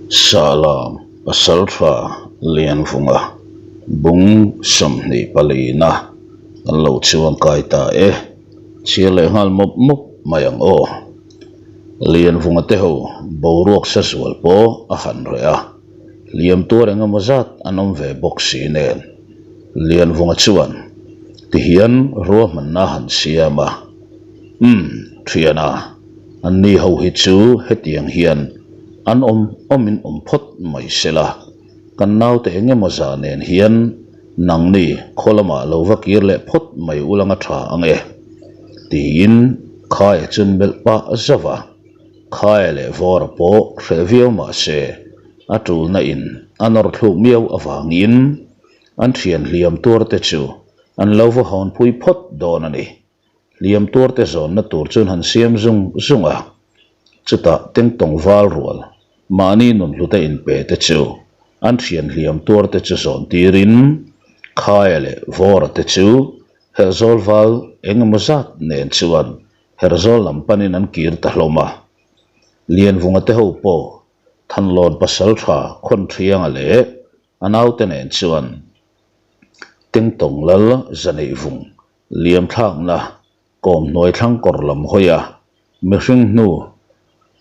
Sahlam Pasaltha Lianvunga bung 24 na kan lo chuang kai ta e. Chhiar leh nghal mawp mawp mai ang aw. Lianvunga te ho boruak sa zual pawh a han reh a, hliam tuar eng emaw zat an awm ve bawk si nen. Lianvunga chuan tihian ruahmanna a han siam a, Umm, thiana, anni ho hi chu hetiang hian an awm awmin awm phawt mai sela, kan naute eng emaw zah nen hian nangni khaw lamah lo va kir leh phawt mai ulanga tha ang e, tiin Khaia chun melh pah zauh a. Khaia leh Vawra pawh hreh viau mah se a tulna in a nawr thluk miau avangin an thian hliam tuar te chu an lo va hawnpui phawt dawn a ni. Hliam tuarte zawnna tur chuan han siam zung zung a, chutah tengtawng val rual mahni nun hlute inpe te chu an thian hliam tuarte chu zawn tirin Khaia leh Vawra te chu Herhzawl val eng emaw zat nen chuan Herhzawl lam panin an kir ta hlawm a. Lianvunga te ho pawh Thanlawn pasaltha Khawnṭhianga leh a naute nen chuan Tengtawng lal Zaneihvung Liam thlakna kawm hnuai thlang kawr lam hawi a, mihring hnu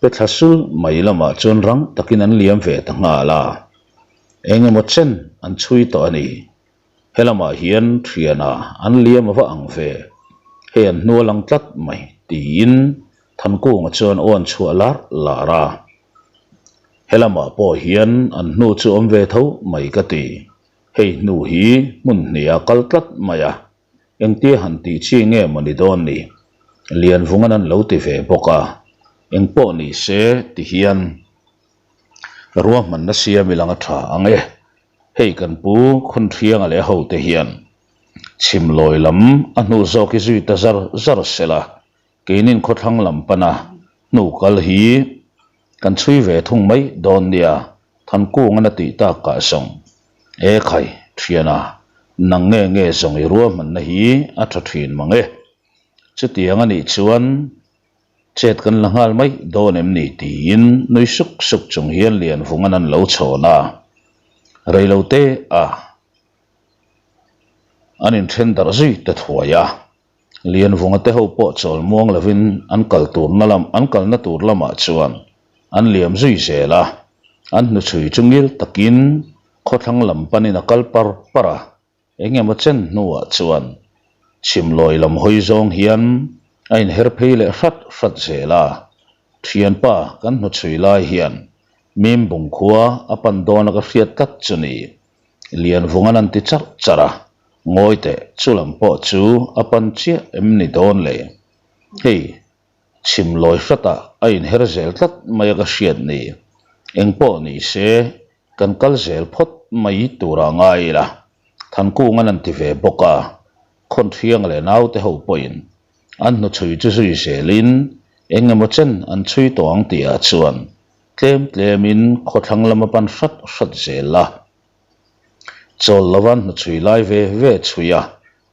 pe thla sul mai lamah chuan rang takin an liam ve ta nghal a. Eng emaw chen an chhui tawh a ni. He lamah hian thiana an liam a va ang ve, hei an hnu a lang tlat mai tiin Thankunga chuan aw an chhuah lar lar a. He lamah pawh hian an hnu chu awm ve tho mai ka ti. Hei hnu hi hmun hnih a kal tlat mai a, engtia han tih chi nge maw ni dawn ni? Lianvungan an lo ti ve bawk a, engpawh ni se ti hian ruahmanna siam ilang a tha ang e. Hei kan pu Khawnṭhianga leh hote hian chhimlawi lam a hnu zawk hi zui ta zar zar sela, Keinin khawthlang lam pana hnu kal hi kan chhui ve thung mai dawn nia, Thankung-an a tih tak kah zawng. E khai, thiana, nang nge nge zawng i ruahmanna hi a tha thin mang e. Chutiang a nih chuan chet kan la nghal mai dawn em ni tiin nui suk suk chung hian Lianvungan an lo chhawn a. Reilote a an inthen darh zui ta thuai a. Lianvunga te ho pawh chawl muang lovin an kal turna lam an kalna tur lamah chuan an liam zui zel a, an hnuchhui chu ngil takin khawthlang lam panin a kal par par a, eng emaw chen hnuah chuan chhimlawi lam hawi zawng hian a inher phei leh hrat hrat zel a, thianpa kan hnuchhui lai hian Mimbung khua a pan dawna ka hriat tlat chu ni. Lianvungan an ti charh charh a, ngawi teh chu lam pawh chu a pan chiah em ni dawn le? Hei, chhim lawi hratah a inher zel tlat mai a ka hriat ni. Eng pawh ni se, kan kal zel phawt mai turah ngai ila, Thankungan an ti ve bawk a, Khawnṭhiang leh naute ho pawhin an hnuchhui chu zui zelin eng emaw chen an chhui tawh ang tihah chuan Tlem tlemin khawthlang lam a pan hrat hrat zel a, chawl lova hnuchhui lai ve ve chhui a,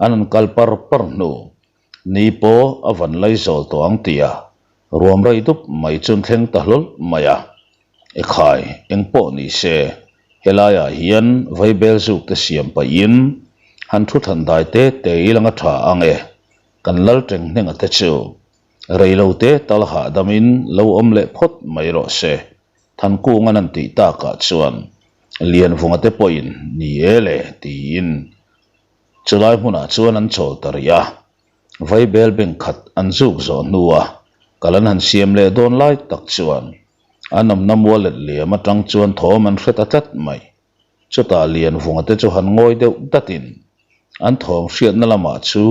an han kal par par hnu. Ni pawh a van lai zawl tawh ang tih a, ruam rei dup mai chu an thleng ta hlawl mai a. Ekhai, eng pawh ni se, helaiah hian vaibel zuk te siam pahin han thu than dai te te ilang a tha ang e, kan lal teng hnenga te chu. Reilote tal hahdamin lo awm leh phawt mai rawh se, Thankungan an tih takah chuan Lianvunga te pawhin ni e le tiin chulai hmunah chuan an chawl ta rih a. Vaibel beng khat an zuk zawh hnua kal an han siam leh dawn lai tak chuan an awmna mual let liam atang chuan thawm an hre ta tlat mai. Chutah Lianvunga te chu han ngawi deuh datin an thawm hriatna lamah chu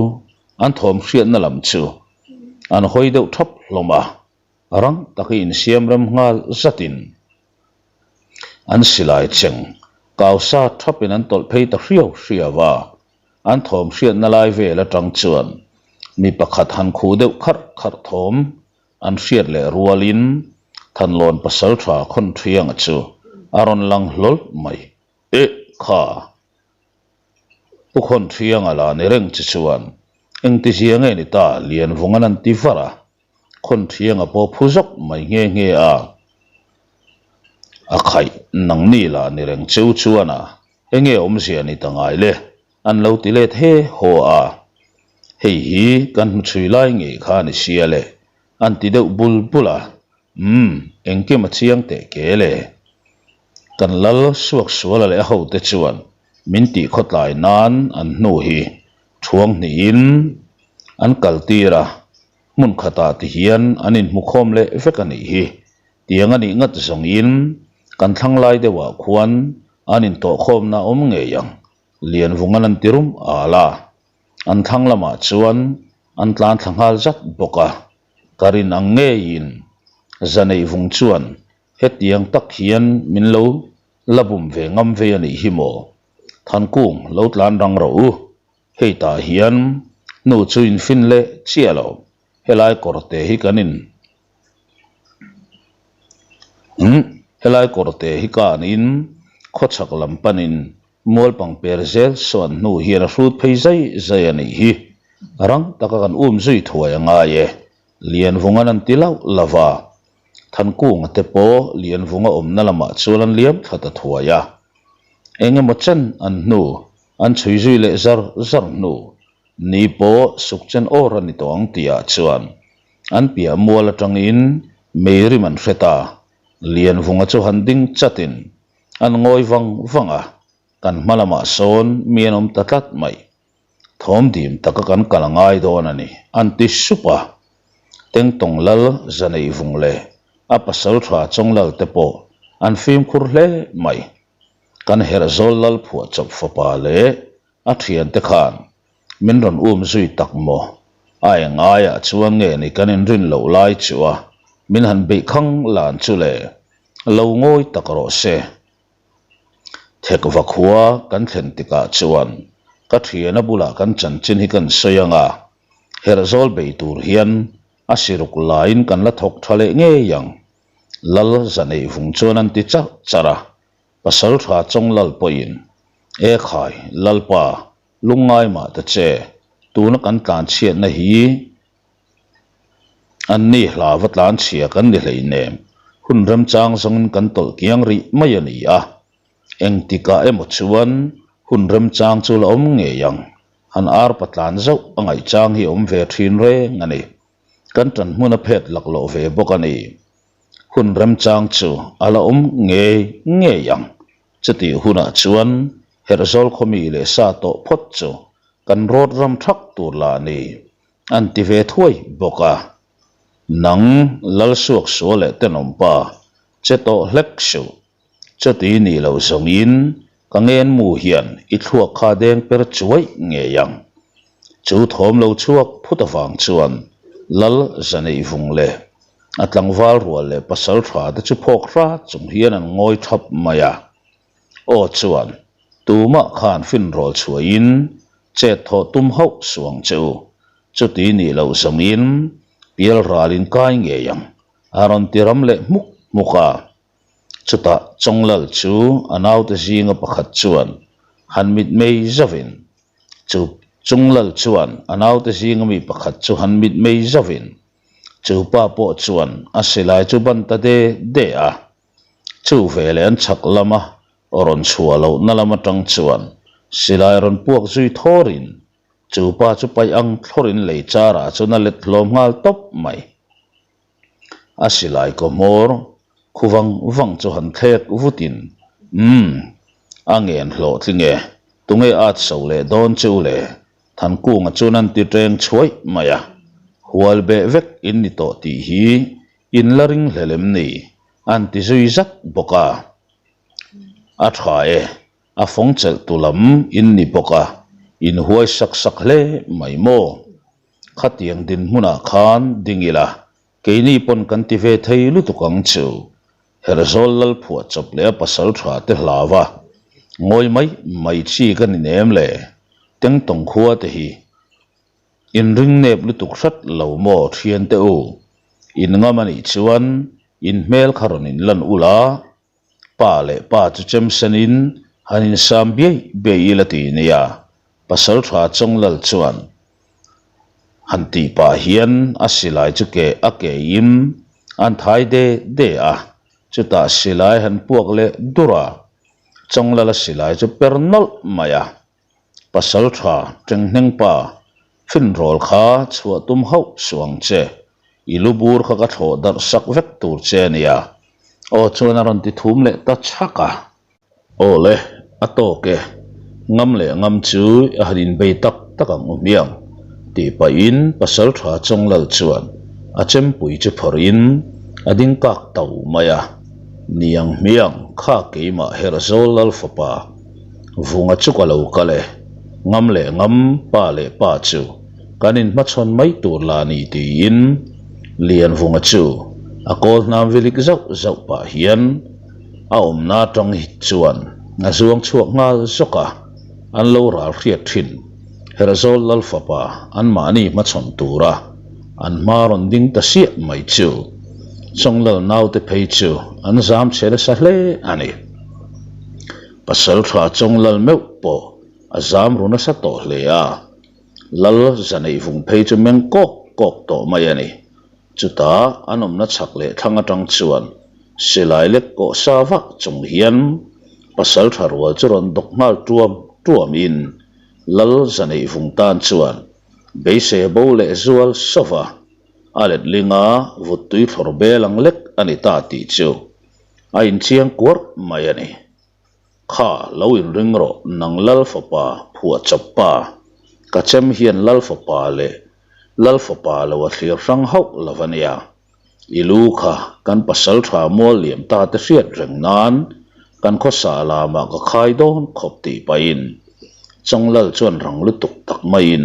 an thawm hriatna lam chu an hawi deuh thap hlawm a, rang taka insiam rem nghal zatin an silai cheng kau sa thapin an tawlh phei ta hriau hriau a, an thawm hriatna lai vel atang chuan mi pakhat han khuh deuh kharh kharh thawm an hriat leh rualin Thanlawn pasaltha Khawnṭhianga chu a rawn lang hlawl mai. Eh kha! Pu Khawnṭhianga la ni reng che chuan engtizia nge ni ta Lianvungan an ti var a, Khawnṭhianga pawh phu zawk mai nghe nghe a. A khaih nangni lah ni reng cheu chuan a, enge awmzia ni ta ngai le? An lo ti let he haw a. Hei hi kan hmuchhui lai ngei kha ni sia le, an ti deuh bul bul a. Umm, engkim a chiang teh ke le. Kan lal suak suala leh a hote chuan min tih khawtlai nan an hnu hi thuang hnihin an kal tir a, hmun khatah ti hian an inhmukhawm leh vek a nih hi. Tiang a nih ngat zawngin kan thlang lai deuhah khuan an intawhkhawmna a awm ngei ang, Lianvungan an ti rum al a. An thlang lamah chuan an tlan thla nghal zat bawk a, ka rin ang ngeiin Zaneihvung chuan hetiang tak hian min lo la bum ve ngam vei a nih hi maw? Thankung lo tlan rang rawh u, hei tah hian nu chu infin leh chiah lo, helai kawrte hi kan in Umm, helai kawrte hi kanin khawchhak lam panin mual pangper zel sawn hnu hian a hrut phei zai zai a nih hi. Rang taka kan um zui thuai a ngai e, Lianvunga'n an ti lauh lauh a. Thankunga te pawh Lianvunga awmna lamah chuan an liam thla ta thuai a. Eng emaw chen an hnu, an chhui zui leh zar zar hnu Ni pawh suk chen awr a ni tawh ang tihah chuan an piah mual atangin mei rim an hre ta. Lianvunga chu han ding chatin an ngawi vang vang a, kan hma lamah sawn mi an awm ta tlat mai. Thawm dim taka kan kal a ngai dawn a ni, an ti sup a. Tengtawng lal Zaneihvung leh a pasal tha Chawnglal te pawh an fimkhur hle mai. Kan Herhzawl lal phuahchawp fapa leh A thiante khan min rawn um zui tak maw? A eng aiah chuan nge ni kan inrin loh lai chu a min han beih khang lan chu le? Lo ngawi tak rawh se. Thekva khua kan thlen tikah chuan ka thiana bulah kan chanchin hi kan sawi ang a, herhzawl bei tur hian a siruk laiin kan la thawk tha leh ngei ang. Lal Zaneihvung chuan an ti charh charh a, Pasal tha chawng lal pawhin, E khai, Lalpa, lungngai mah ta che, tuna kan tlanchhiatna hi an ni hla va tlanchhia kan ni hleinem, hun remchang zawngin kan tawlh kiang rih mai a ni a, engtikah emaw chuan hun remchang chu la awm ngei ang, han arpa tlan zauh a ngaihchang hi a awm ve thin reng a ni, kan tan hmun a phet laklawh ve bawk a ni. Hun remchang chu a la awm ngei ngei ang. Chutih hunah chuan Herhzawl khawmi leh sa tawh phawt chu kan rawt ram thak tur lah ni an ti ve thuai bawk a. Nang Lalsuaksual leh Tenawmpa che tawh hlek suh. Chuti nih loh zawngin ka ngenmu hian i thluak kha deng per chuai ngei ang. Chu thawm lo chhuak phut avang chuan Lal Zaneihvung leh a tlangval rual leh pasal tha te chu phawk hrat chung hian an ngawi thap mai a. Aw chuan tumah khan finrawl chhuahin chet thawh tum hauh suang che u. Chuti nih loh zawngin pial ralin kai ngei ang a rawn ti ram leh hmuk hmuk a. Chutah Chawnglal chu a naute zinga pakhat chuan han mitmei zauvin, chu Chunglal chuan a naute zinga mi pakhat chu han mitmei zauvin, chu pa pawh chuan a silai chu ban ta de de a. Chu veleh an chhak lama rawn chhuah lohna lam atang chuan silai rawn puak zui thawrin chu pa chu paih ang thlawrin lei charah chuan a let hlawm nghal tawp mai. A silai kaw hmawr khu vang vang chu han thlek vutin, Umm, a ngen hlawhtling e, tunge at so leh dawn che u le? Thankunga chuan an ti teng chhuaih mai a, Hual beh vek in ni tawh tih hi in la ring hlel em ni? an ti zui zat bawk a. A tha e, a fawng chelh tu lam in ni bawk a, in huai sak sak hle mai maw? Khatiang dinhmunah khan ding ila, keini pawn kan ti ve thei lutuk ang chu. Herhzawl lal phuah chawp leh a pasal tha te hlau a, ngawi mai mai chi ka ni nem le, Tengtawng khua te hi inring nep lutuk hrat lo maw thiante u, in ngam anih chuan in hmel kha rawn inlan ula, Pa leh pa chu chem senin han insam biai biai ila ti nia, pasal tha Chawnglal chuan han tih pah hian a silai chu ke a keiin an thai de de a. Chutah silai han puak leh dur a, Chawnglala silai chu per nawlh mai a. Pasal tha Tenghneng pa, finrawl kha chhuah tum hauh suh ang che, i lu bur kha ka thlawh darh sak vek tur che a nia. Aw chuan a rawn ti thum leh ta chhak a. Aw le, a tawk e, ngam leh ngam chu a han inbei tak tak ang u hmiang, tih pahin pasal tha Chawnglal chuan a chempui chu phawrhin a ding kak tau mai a. Niang hmiang, kha keimah Herhzawl Lal fapa Vunga chu ka lo kal e, ngam leh ngam, pa leh pa chu kan inhmachhawn mai tur la ni tiin Lianvunga chu a kawl hnam vilik zauh zauh pah hian a awmna atang hi chuan a zuang chhuak nghal zawk a, an lo ral hriat thin. Herhzawl Lal fapa anmahni hmachhawn tura an hma rawn ding ta siah mai chu Chawnglal naute phei chu an zam chhe nasa hle a ni. Pasal tha Chawnglal meuh pawh a zam ru nasa tawh hle a, Lal zaneih vung phei chu meng kawk kawk tawh mai a ni. Chutah an awmna chhak leh thlang atang chuan silai lek kawh sa vak chung hian pasal tha rual chu rawn dawk nghal tuam tuamin Lal zaneih vung tan chuan beisei a bo leh zual sawva a letlinga vuttui thlawr bel ang lek a ni ta tih chu a inchiang kuarh mai a ni. Kha, lo inring rawh, nang Lal fapa phuah chawp pa. Ka chem hian Lal fapa leh Lal fapa lo a thlir hrang hauh lo a nia. I lu kha kan pasal tha mual liam ta te hriat reng nan kan khawsa lamah ka khai dawn khawp tih pahin Chawnglal chuan rang lutuk tak maiin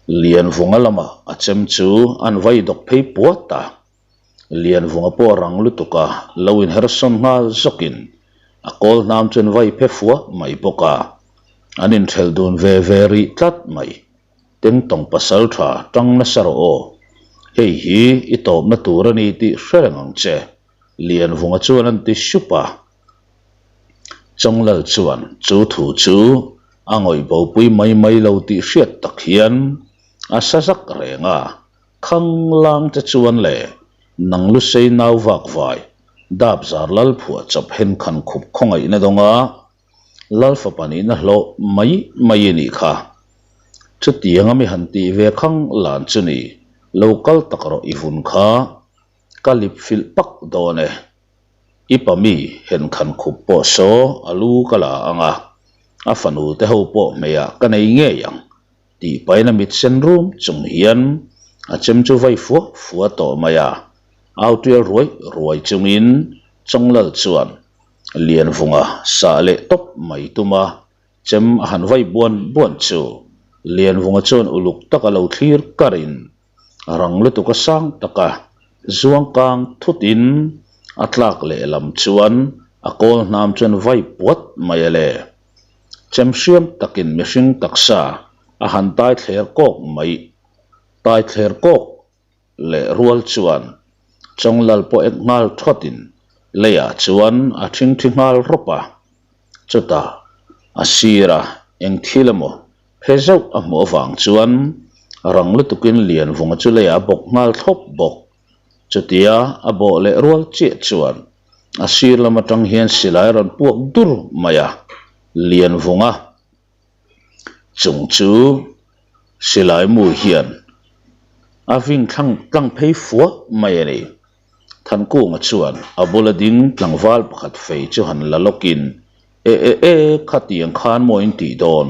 Lianvunga lamah a chem chu an vai dawk phei puat a. Lianvunga pawh rang lutuk a, lo inhersawn nghal zawkin a kawl hnam chuan vai phe fuah mai bawk a, an inthelh dun ve ve rih tlat mai. Tengtawng pasal tha tang nasa rawh aw, hei hi i tawpna tur a ni tih hre reng ang che, Lianvunga chuan an ti sup a. Chawnglal chuan chu thu chu a ngawih bopui mai mai lo tih hriat tak hian a sa zak reng a. Khang lang te chuan le, nang Lusei nau vak vai, dap zar lal phuah chawp hen khan khup khawngaihna dawnga lal fapa nihna hlawh mai mai i nih kha. Chutiang a mi han tih ve khang lan chu ni, lo kal tak rawh i vun kha, ka lip filh pak dawn e. I pa mi hen khan khup pawh saw a lu ka la ang a, a fanu te ho pawh hmeiah ka nei ngei ang. Tih pahin a mit sen rum chung hian a chem chu vai fua fua tawh mai a, au tial ruai ruai chungin Chawnglal chuan Lianvunga sah leh tawp mai tum a, chem a han vai buan buan chu Lianvunga chuan uluk taka lo thlir karin rang lutuk a sang taka zuang kang thutin a tlak lehlam chuan a kawl hnam chuan vai puat mai a le. Chem hriam takin mihring taksa a han tai thler kawk mai. Tai thler kawk leh rual chuan Chawnglal pawh ek nghal thawtin leiah chuan a thingthi nghal rawp a. Chutah a sira eng thil emaw phe zauh a hmuh avang chuan rang lutukin Lianvunga chu leiah a bawk nghal thlawp bawk. Chutia a bawh leh rual chiah chuan A sir lam atang hian silai a rawn puak dur mai a, lian vung a. Chung chu silai mu hian a ving thlang tlang phei fuah mai a ni. Thankunga chuan a bula ding tlangval pakhat fei chu han la lawkin, E e e, khatiang khan maw in tih dawn,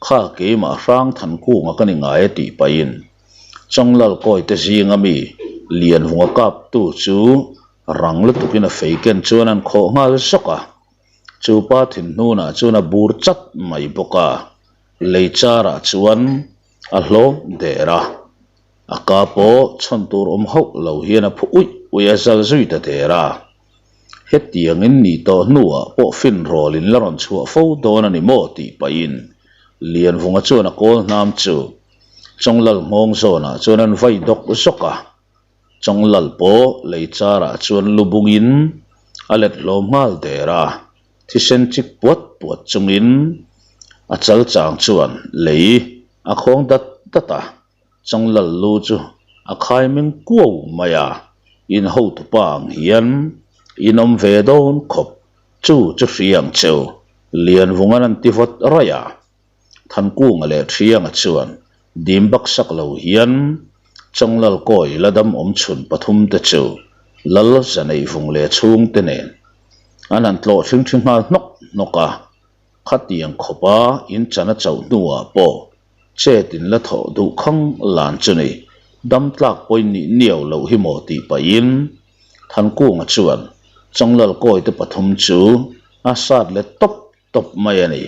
kha keimah hrang Thankunga ka ni ngai a tih pahin Chawnglal kawite zinga mi Lianvunga kaptu chu Rang lutukin a fei ken chuan an khawh nghal zawk a, chu pa thinhnunah chuan a bur chat mai bawk a, lei charah chuan a hlawm der a, a ka pawh chhawn tur awm hauh lo hian a phu uih uih a zal zui ta der a. Hetiangin ni tawh hnuah pawh finrawl in la rawn chhuah fo dawn a ni maw tih pahin Lianvunga chuan a kawl hnam chu Chawnglal nghawng zawnah chuan an vai dawk zawk a. Chawnglal pawh lei charah chuan lu bungin a let hlawm nghal der a, thisen chik puat puat chungin a chal chang chuan lei a khawng dat dat a, Chawnglal lu chu a khai meng kuau mai a, in hotupa ang hian. In awm ve dawn khawp, chu chu hria ang cheu, Lianvunga'n an ti vawt raih a. Thankunga leh Thianga chuan dim baksak lo hian Chawnglal kawi la dam awm chhun pathumte chu Lal Zaneihvung leh chhungte nen an han tlawh thingthi nghal hnawk hnawk a. Khatiang khawpa in chan a chauh hnuah pawh chet in la thawh duh khang lan chu ni, dam tlak pawhin nih niau loh hi maw tih pahin Thankunga chuan Chawnglal kawite pathum chu a sat let tawp tawp mai a ni.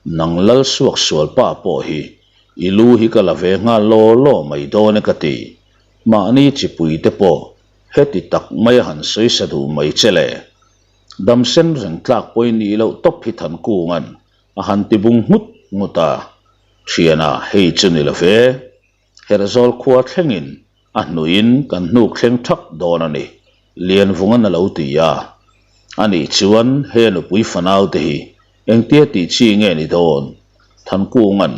Nang lal suak sual pa pawh hi i lu hi ka la ve nghal law law mai dawn e ka ti. Mahni chipui te pawh heti tak mai a han sawi sa duh mai che le. Dam sen reng tlak pawhin nih loh tawp hi Thankunga'n a han ti bung nghut nghut a. Thiana hei chu ni lo ve. Herhzawl khua thlengin a hnuin kan hnuk thleng thak dawn a ni, Lianvunga'n a lo ti a. Anih chuan he nupui fanaute hi engtia tih chi nge ni dawn? Thankunga'n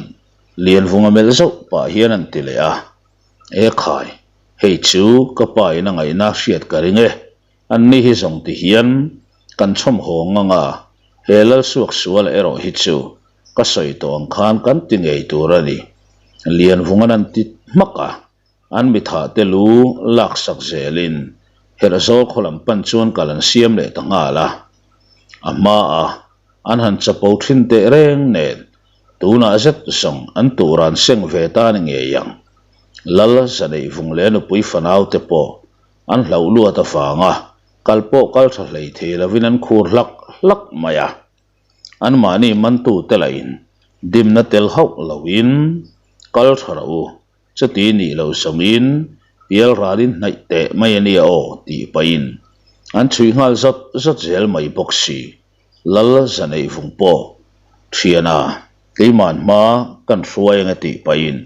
Lianvunga melh zauh pah hian an ti leh a. E khai, hei chu ka pa in a ngaihna hriat ka ring e, anni hi zawng ti hian kan chhawm hawng ang a, he Lalsuak suala erawh hi chu Ka sawi tawh ang khan kan ti ngei tur a ni. Lianvunga'n an ti hmak a, an mithah te lu laksak zelin Herhzawl khaw lam pan chuan kal an siam leh ta nghal a. A hmaa an han chapo thin teh reng nen tunah zet zawng an tur an seng ve ta ni ngei ang. Lal Zaneihvung leh nupui fanau te pawh an hlauh luat avanga kal pawh kal tha hlei thei lovin an khur hlak hlak mai a. Anmahni mantute lahin dimna tel hauh loin kal tha rawh u, chuti nih lo zawmin pial ralin hnaih teh mai a nia aw tih pahin an chhui nghal zawt zawt zel mai bawk si. Lal Zaneihvung pawh thiana keiman hma kan hruai ange tih pahin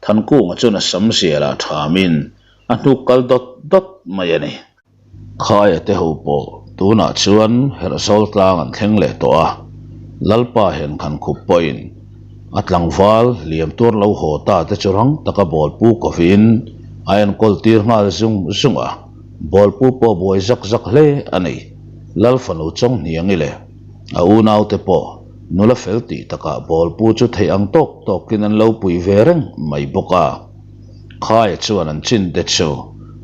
Thankunga chuan a sam zialah thamin a hnuk kal dawt dawt mai a ni. Khaia te ho pawh tunah chuan Herhzawl tlang an thleng leh tawh a, Lalpa hen khan khup pawhin a tlangval hliam tuar lo haw ta te chu rang taka bawlpu kovin a enkawl tir nghal zung zung a, bawlpu pawh buai zak zak hle a ni. Lal fanu Chawnghniangi leh a unaute pawh nula fel tih takah bawlpu chu theih ang tawk tawkin an lo pui ve reng mai bawk a. Khaia chuan an chin te chu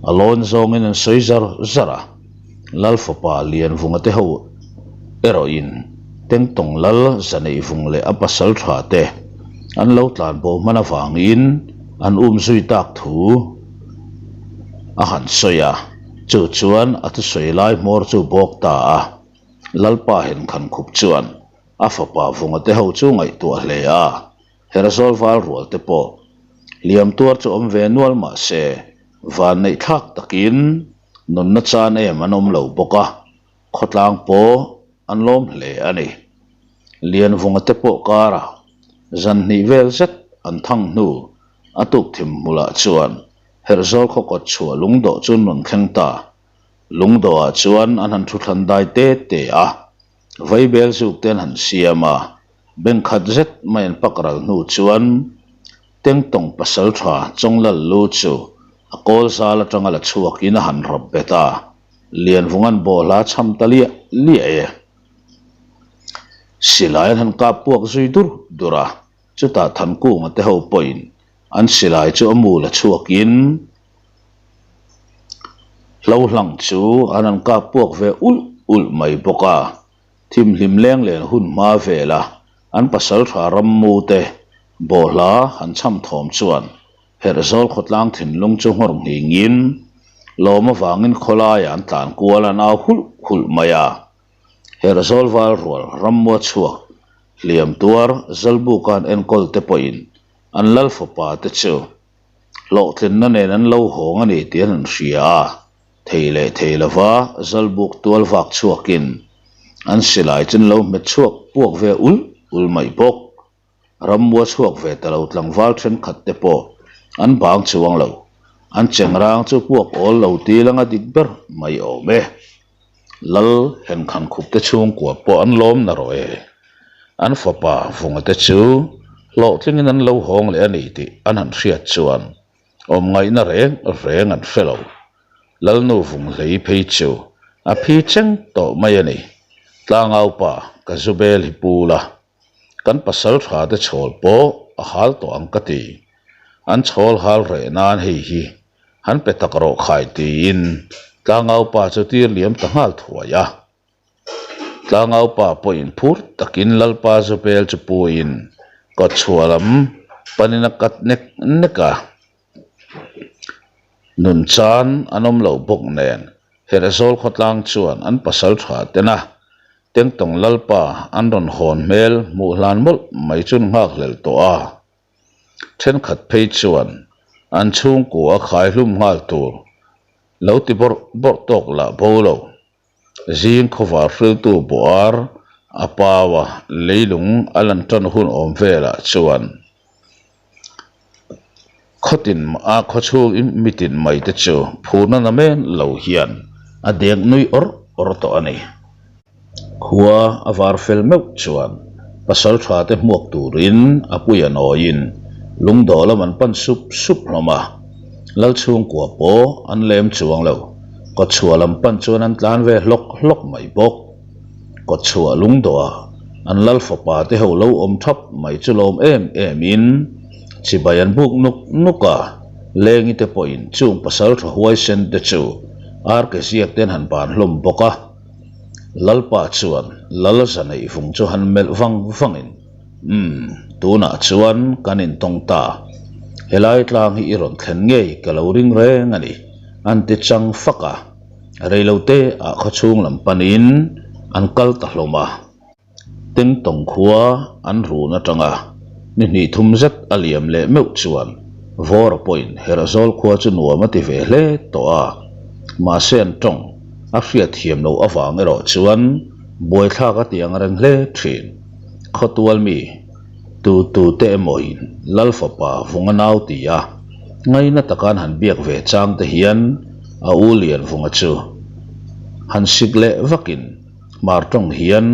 a lawn zawngin an sawi zar zar a, Lal fapa Lianvunga te ho erawhin Tengtawng Lal Zaneihvung leh a pasal tha te an lo tlanbo hman avangin an um zui tak thu a han sawi a, chu chuan a thusawi lai hmawr chu bawk ta a, Lalpa Henkhankhup chuan a fapa Vunga te ho chu ngaihtuah hle a. Herzawl val rual te pawh hliam tuar chu awm ve nual mah se, van neih thlak takin nunna chan em an awm lo bawk a, khawtlang pawh an lawm hle a ni. Lianvunga te pawh karah zan hnih vel zet an thang hnu a tuk thim hmulah chuan Herzawl khaw kawt chhuah lungdawh chu an rawn thleng ta. Lungdawhah chuan an han thu thlan dai te te a, vaibel zuk te an han siam a, Bank khat zet mai an pak ral hnu chuan Tengtawng pasal tha Chawnglal lu chu a kawl zal atanga la chhuakin a han rawp bet a, Lianvunga'n bawhla chham ta liah liah e. Silai an han kap puak zui dur dur a, chutah Thankunga te ho pawhin an silai chu a mu la chhuakin Hlohlang chu an han kap puak ve ulh ulh mai bawk a. Thimhlim leng len hun hma vela an pasaltha rammu te bawhhla han chham thawm chuan Herhzawl khawtlang thinlung chu nghawr nghingin lawm avangin khawlaiah an tlan kual an au hulh hulh mai a. Herhzawl val rual rammua chhuak hliam tuar Zalbuka an enkawl te pawhin an lal fapa te chu hlawhtlinna nen an lo hawng a ni tih an han hria a. Thei leh thei lova Zalbuk tual vak chhuakin an silai chu an lo hmet chhuak puak ve ul ul mai bawk. Rammua chhuak ve ta lo tlangval thenkhat te pawh an bang chuang lo. An chengrang chu puak awl lo til anga dik ber mai awm e. Lal henkhan khup te chhungkua pawh an lawm na rawh e. An fapa Vunga te chu hlawhtlingin an lo hawng leh a ni tih an han hriat chuan Awm ngaihna reng reng an hre lo. Lalnu vung hlei phei chu. a phi cheng tawh mai a ni. Tlangaupa ka zu bel hi pu la, kan pasal tha te chhawl pawh a hal tawh ang ka ti. An chhawl hal reh nan hei hi han pe tak rawh khai tiin tlangaupa chu tir liam ta nghal thuai a. Tlangaupa pawhin phur takin Lalpa zu bel chu puiin kawtchhuah lam panin a kat nek nek a. Nun chan an awm lo bawk nen Herhzawl khawtlang chuan an pasal tha tena Tengtawng Lalpa an rawn hawn hmel hmuh hlan mawlh mai chu an nghakhlel tawh a. Thenkhat phei chuan an chhungkua a khaihlum nghal tur lo ti bawrh bawrh tawk lah bo lo. Zing khawvar hriltu buar a pau a, leilung a lan tan hun awm velah chuan khawtin a khawchhung in mitin mai te chu phurna na men lo hian a dek nui awr awr tawh a ni. Khua a var fel meuh chuan pasal tha te hmuak turin a puia nawiin lungdawh lam an pan sup sup hlawm a, Lalchhungkua pawh an lem chuang lo. Kawtchhuah lam pan chuan an tlan ve hlawk hlawk mai bawk. Kawtchhuah lungdawhah an lal fapa te ho lo awm thap mai chu lawm em em in chibai an buk nuk nuk a, Lengi te pawhin chung pasal tha huaisen te chu arke ziak ten han ban hlawm bawk a. Lalpa chuan lal zaneih vung chu han melh vang vangin. Umm, tunah chuan kan intawng ta. Helai tlang hi i rawn thlen ngei ka lo ring reng a ni, an ti chang fak a. Reilote ah khawchhung lam panin an kal ta hlawm a. Tengtawng khua an run atanga ni hnih thum zet a liam leh meuh chuan Vawra pawhin Herhzawl khua chu nuam a ti ve hle tawh a. Mahse an tawng a hriatthiam loh avang erawh chuan buaithlak a ti ang reng hle thin. Khawtual mi tu tu te emawin Lal fapa Vunga nau ti a, ngaina taka an han biak ve chang te hian a u Lian Vunga chu han sik leh vakin hmar tawng hian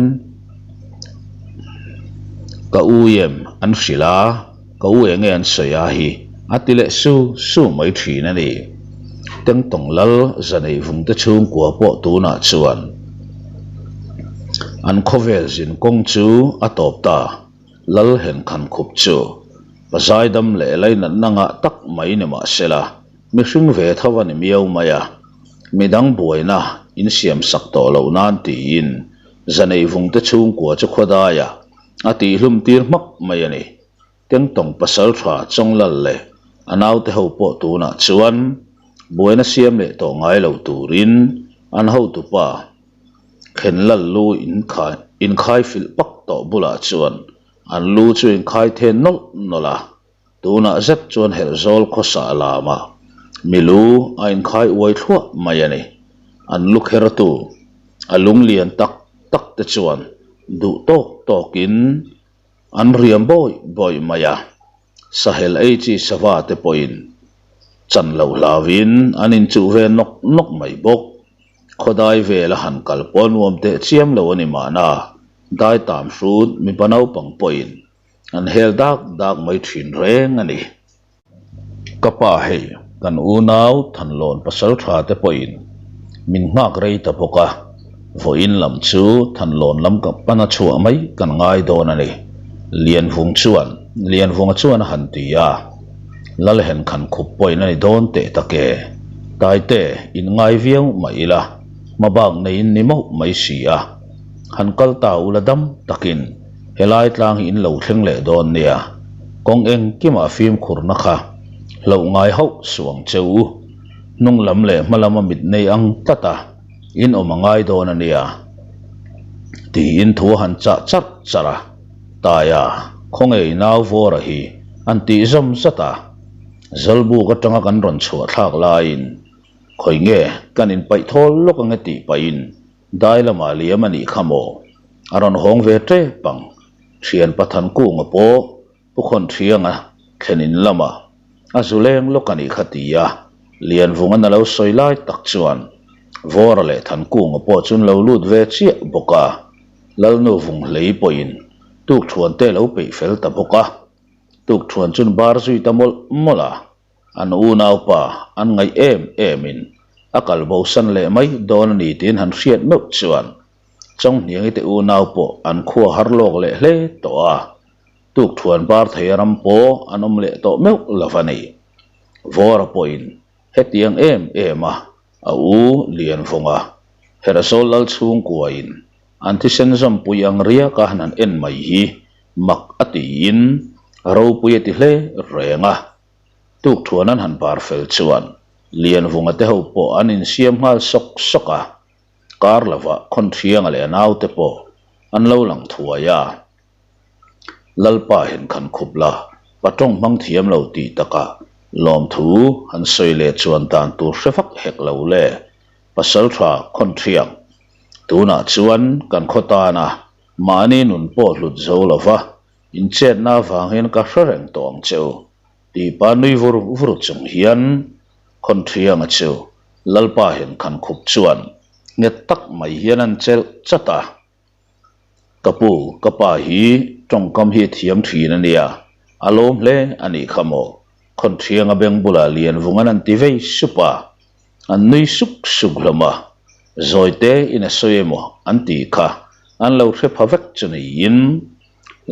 ka u em an hrilh a. Ka u enge an sawi a hi a ti leh su su mai thin a ni. Tengtawng lal zanei vungte chhungkua pawh tunah chuan an khawvel zin kawng chu a tawp ta. Lal henkhan khup chu pa zaidam leh lainatna ngah tak mai ni mah sela mihring ve tho a ni miau mai a, midang buaina insiam sak tawh loh nan tiin zanei vungte chhungkua chu khawdaiah A tihhlum tir hmak mai a ni. Kengtawng pasal tha Chawnglal leh a naute ho pawh tunah chuan buaina siam leh tawh ngai lo turin an hotupa Khenlal lu inkhai filh pak tawh bulah chuan an lu chu inkhai then nawlh nawlh a. Tunah zet chuan Herhzawl khawsa lamah mi lu a inkhai uai thluah mai a ni. An lu khertu a lung lian tak tak te chuan duh tawk tawkin an riam bawih bawih mai a. Sahel ei chi sava te pawhin chan loh hlauhin an inchuh ve nawk nawk mai bawk. Khawdai vela han kal pawh nuam teh chiam lo a ni mahna, daitam hrut mipa naupang pawhin An hel dak dak mai thin reng a ni. Ka pa hei, kan unau Thanlawn pasal tha te pawhin min nghak rei ta bawk a, vawiin lam chu Thanlawn lam ka pan a chhuah mai kan ngai dawn a ni, Lianvung chuan Lianvunga chuan a han ti a. Lalhen khan khup pawhin a ni dawn teh tak e, Taite in ngai viau mah ila, hmabak neiin ni mauh mai si a, han kal ta ula dam takin. Helai tlang hi in lo thleng leh dawn nia, kawng engkimah fimkhurna kha hlauh ngai hauh suh ang che u. Hnung lam leh hma lama mit nei ang tlat a, in awm a ngai dawn a nia, tiin thu a han chah charh charh a. Taia, khawnge i nau Vawra hi an tih zawm zat a, Zawlbuk atanga kan rawn chhuah thlak laiin khawi nge kan inpaih thawl lawk ange tih pahin Dai lamah liam a nih kha maw? A rawn hawng ve tep ang. Thian Pathan Kunga pawh Pu Khawn Thianga thlen in lamah a zu leng lawk a nih kha ti a, Lianvungan a lo sawi lai tak chuan Vawra leh Thankunga pawh chu an lo lut ve chiah bawk a, Lalnu Vunghlei pawhin tukthuan te a lo peih fel ta bawk a, tukthuan chu an bar zui ta mawlh mawlh a. An unaupa an ngaih em em in. A kal bosan leh mai dawn a ni tiin han hriat meuh chuan Chawnghniangi te unau pawh an khua har lawk leh hle tawh a, tukthuan bar thei a ram pawh an awm leh tawh meuh lo a ni. Vawra pawhin hetiang em em a a u Lianvunga Herhzawl lal chhungkuain an thisen zawmpui ang riaka han han en mai hi mak a tiin ropui a ti hle reng a. Tukthuan an han bar fel chuan Lianvunga te ho pawh an insiam nghal sawk sawk a, kar lovah Khawnthianga leh a naute pawh an lo lang thuai a. Lalpa hian khan khup la, pa tawng hmang thiam lo tih takah lawmthu han sawi leh chuan dan tur hre vak hek lo le, Pasaltha Khawnthiang, tunah chuan kan khaw tana mahni nun pawh hlut zo lova Inchetna avang hian ka hre reng tawh ang che u, tih pa nui vur vur chung hian Khawnthianga chu Lalpa hian khan khup chuan nghet tak mai hian an chelh chat a. Ka pu, ka pa hi tawngkam hi a thiam thin a nia, a lawm hle a nih kha maw? Khawnthianga beng bulah Lianvunga'n an ti vei sup a, an nui suk suk hlawm a, Zawite in a sawi emaw an tih kha an lo hre pha vek chu niin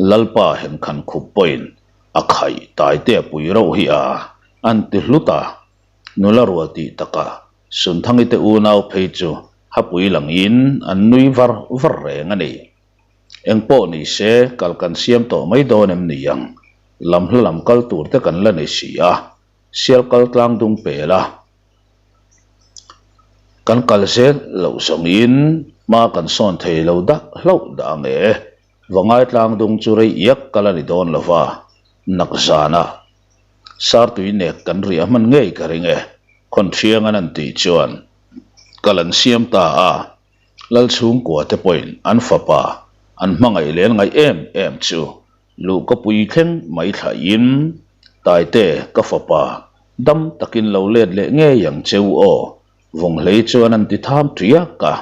Lalpa henkhan khup pawhin a khaih taite a pui reuh hi a an ti hlut a, nula rual tih takah Sunthangi te unau phei chu hapui langin an nui var var reng a ni. Eng pawh ni se kal kan siam tawh mai dawn em ni ang? Lam hla lam kal tur te kan la nei si a, sial kal tlang dung pel a. Kan kal zel loh zawngin hma kan sawn thei lo dah hlauh dah ang e. Vangai tlang dung chu rei iak kal a ni dawn lo va, nak zana Sartui nek kan riah hman ngei ka ring e, Khawnthiangan an tih chuan kal an siam ta a. Lalchhungkua te pawhin an fapa an hmangaih leh an ngaih em em chu luhkapui thleng mai thlaihin, Taite, ka fapa, dam takin lo let leh ngei ang che u aw, Vawnghlei chuan an ti tham ṭiak a.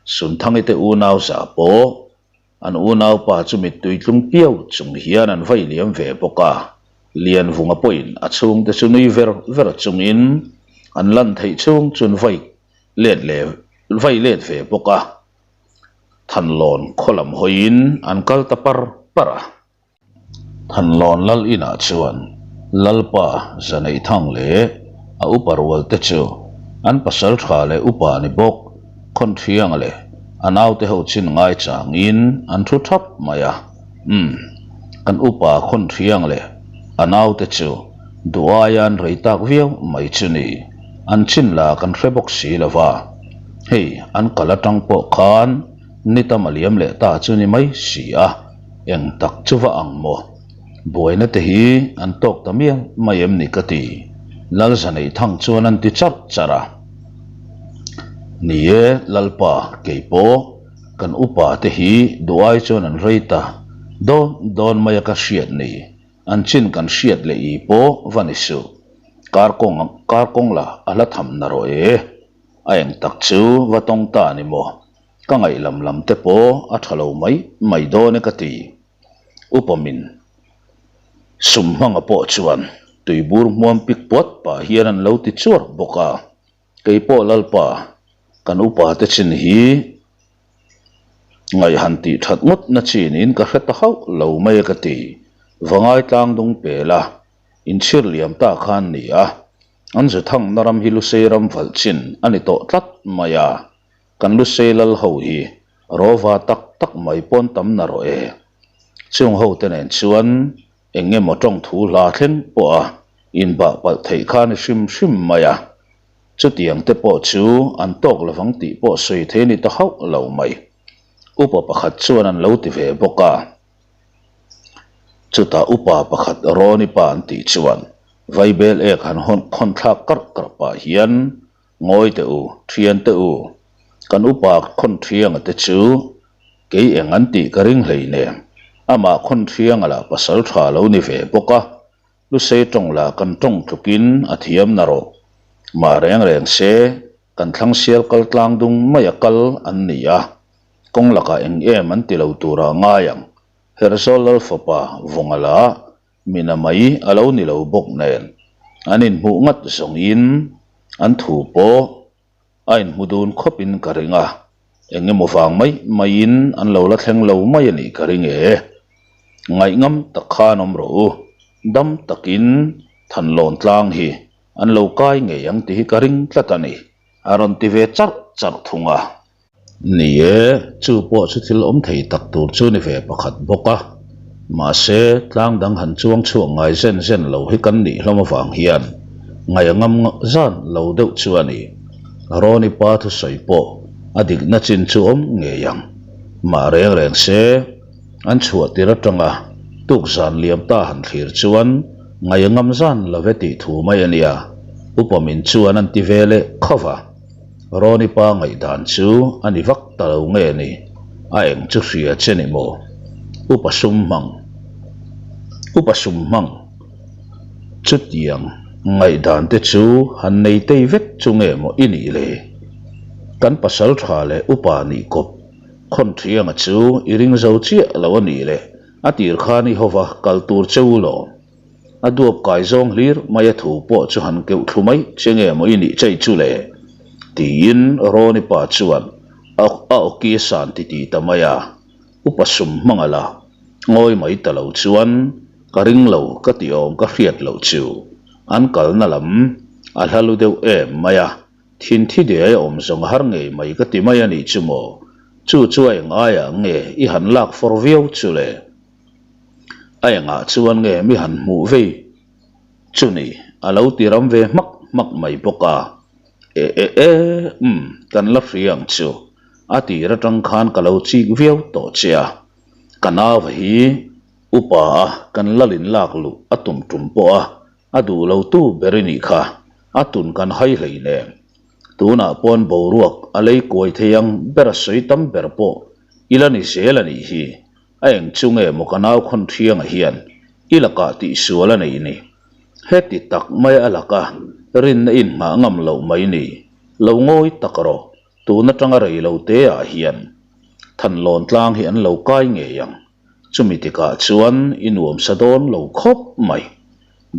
Sunthangi te unau zah pawh An unaupa chu mittui tlung piau chung hian an vai liam ve bawk a, Lianvunga pawhin a chhungte chu nui ver ver chungin an lan theih chhung chu an vai let leh vai let ve bawk a, Thanlawn khaw lam hawiin an kal ta par par a. Thanlawn lal inah chuan Lalpa Zaneihthang leh a upa rual te chu an pasal tha leh upa ni bawk Khawnthianga leh a naute ho chin ngai changin an thu thap mai a. Umm, kan upa Khawnthianga leh a naute chu duh aia an rei tak viau mai chu ni, an chin la kan hre bawk si lo va, hei an kal atang pawh khan ni tam a liam leh ta chu ni mai si a. Eng tak chu va ang maw? Buaina te hi an tawk ta mial mai em ni ka ti. Lalzaneihthang chuan an ti charh charh a. Ni e, Lalpa, kei pawh kan upa te hi duh ai chuan an rei ta dawn dawn mai a ka hriat ni. An chin kan hriat leh i pawh va ni suh. Kar kawng kar kawng la a hla tham na rawh e. A eng tak chu va tawng ta ni maw? Ka ngaih lam lam te pawh a tha lo mai mai dawn e ka ti. Upa min sum hmanga pawh chuan tuibur hmuam pik puat pah hian an lo ti chuar bawk a. Kei pawh Lalpa, kan upa te chin hi ngaih han tih that ngawt na chi niin ka hre ta hauh lo mai e ka ti. Vangai tlang dung pel a, inchhir liam ta khan ni a. An zu thangna ram hi Lusei ram valh chin a ni tawh tlat mai a. Kan Lusei lal ho hi rawva tak tak mai pawn tam na rawh e. Chung ho te nen chuan eng emaw tawng thu hla thleng pawh a inbah palh theih kha ni hrim hrim mai a. Chutiang te pawh chu an tawk lovang tih pawh sawi thei ni ta hauh lo mai. Upa pakhat chuan an lo ti ve bawk a. Chutah upa pakhat Rawni pa an tih chuan Vaibel ek han hawn thlak karh karh pah hian Ngawi teh u, thian teh u, kan upa Khawnthianga te chu kei eng an tih ka ring hlei nen, amah Khawnthianga lah pasal tha lo ni ve bawk a, Lusei tawng lah kan tawng tlukin a thiam na rawh. Mah reng reng se, kan thlang sial kal tlang dung mai a kal an ni a, kawng lakah eng em an ti lo turah ngai ang, Herhzawl Lalfapa Vunga lah Mina mai a lo ni lo bawk nen, an inhmuh ngat zawngin an thu pawh. A inhmu dun khawpin ka ring a, eng emaw vang mai maiin an lo la thleng lo mai a nih ka ring e. Ngaihngam tak khan awm rawh u, dam takin Thanlawn tlang hi an lo kai ngei ang tih hi ka ring tlat a ni, a rawn ti ve charh charh thung a. Ni e, chu pawh chu thil awm thei tak tur chu ni ve pakhat bawk a. Mahse, tlang dang han chuang chhuak ngai zen zen lo hi kan nih hlawm avang hian ngaih a ngam zan lo deuh chu a ni. Rawni pa thusawi pawh a dikna chin chu awm ngei ang. Mah reng reng se, an chhuah tir atanga tuk zan liam ta han thlir chuan ngaih a ngam zan lo ve tih thu mai a nia, Upa min chuan an ti ve leh khauh va. Rawni pa ngaihdan chu a ni vak ta lo nge ni? A eng chu hria che ni maw? Upa sum hmang Upa sum hmang Chutiang ngaihdan te chu han nei tei vek chu nge maw i nih le? Kan pasal tha leh upa nih kawp khawn thianga chu i ring zo chiah lo a nih le? A tir khan i hova kal tur che u lawm. A duap kai zawng hlir mai a thu pawh chu han keuh thlu mai che nge maw i nih chei chu le? tiin Rawni pa chuan a awki a san ti ti ta mai a. Upa sum hmang a la ngawi mai ta lo chuan ka ring lo ka ti awm ka hriat loh chu an kalna lam a hla lu deuh em mai a, thinthi diai a awm zawng a har ngei mai ka ti mai a nih chu maw? Chu chu a eng aiah nge i han lak fawr viau chu le? A engah chuan nge mi han hmuh vei chu ni a lo ti ram ve hmak hmak mai bawk a. E e e umm kan la hria ang chu a tir atang khan ka lo chik viau tawh che a. Ka nauva hi upa a kan lalin lak luh a tum tum pawh a a duh lo tu ber i nih kha a tun kan hai hlei nen. Tunah pawn boruak a lei kuai thei ang ber a sawi tam ber pawh i la ni zel a nih hi. A eng chu nge maw ka nau khawn thianga hian i lakah tihsual a nei ni? Heti tak mai a laka rinna inhmah ngam loh mai ni? Lo ngawi tak rawh, tun atanga rei lo te ah hian Thanlawn tlang hi an lo kai ngei ang. Chumi tikah chuan i nuam sa dawn lo khawp mai.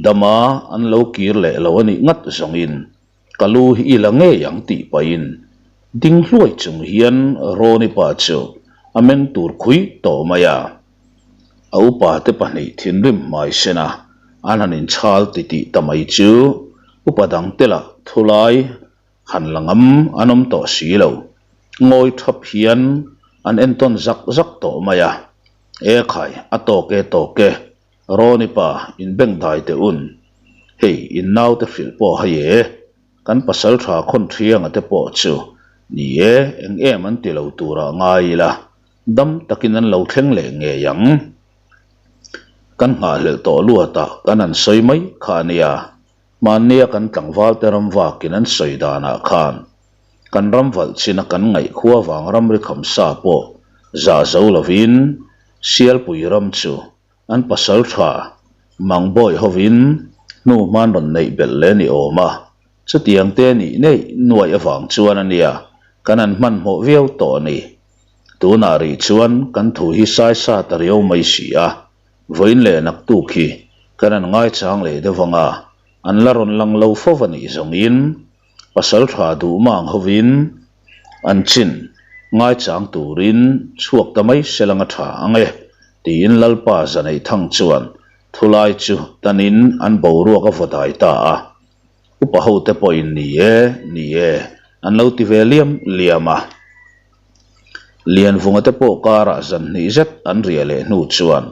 Dama an lo kir leh lo a nih ngat zawngin Ka lu hi i la ngei ang tih pahin ding hluai chung hian Rawni pa chu a meng tur khui tawh mai a. A upa te pahnih thinrim hmai sen a, an han inchhal titih ta mai chu upa dang te lah thulai han la ngam an awm tawh si lo. Ngawi thap hian an entawn zak zak tawh mai a. E khai, a tawk e tawk e, Rawni pa, in beng dai teh un. Hei, in naute hrilh pawh hai e. Kan pasal tha khawn thianga te pawh chu ni e, eng em an ti lo turah ngai ila, dam takin an lo thleng leh ngei ang. Kan nghahhlelh tawh luatah kan han sawi mai kha a nia. Hmannia kan tlangvalte ram vakin an sawi danah khan kan ram valh china kan ngaih khua vang ramri khamsa pawh zah zo lovin Sialpui ram chu An pasal tha Mangbawi hovin hnu hman rawn neih belh leh ni awm a, chutiang te nih neih nuaih avang chuan a nia kan han hmanhmawh viau tawh a ni. Tunah rih chuan kan thu hi sai sa ta riau mai si a, vawiin leh naktuk hi kan han ngaichang leh deuh ang a, an la rawn lang lo fo va nih zawngin Pasal tha duh mang hovin an chin ngaichang turin chhuak ta mai se langa tha ang e, tiin Lalpa Zaneithang chuan thulai chu tanin an boruak a vaw dai ta a. Upa hote pawhin ni e, ni e an lo ti ve liam liam a. Lianvunga te pawh karah zan hnih zet an riah leh hnu chuan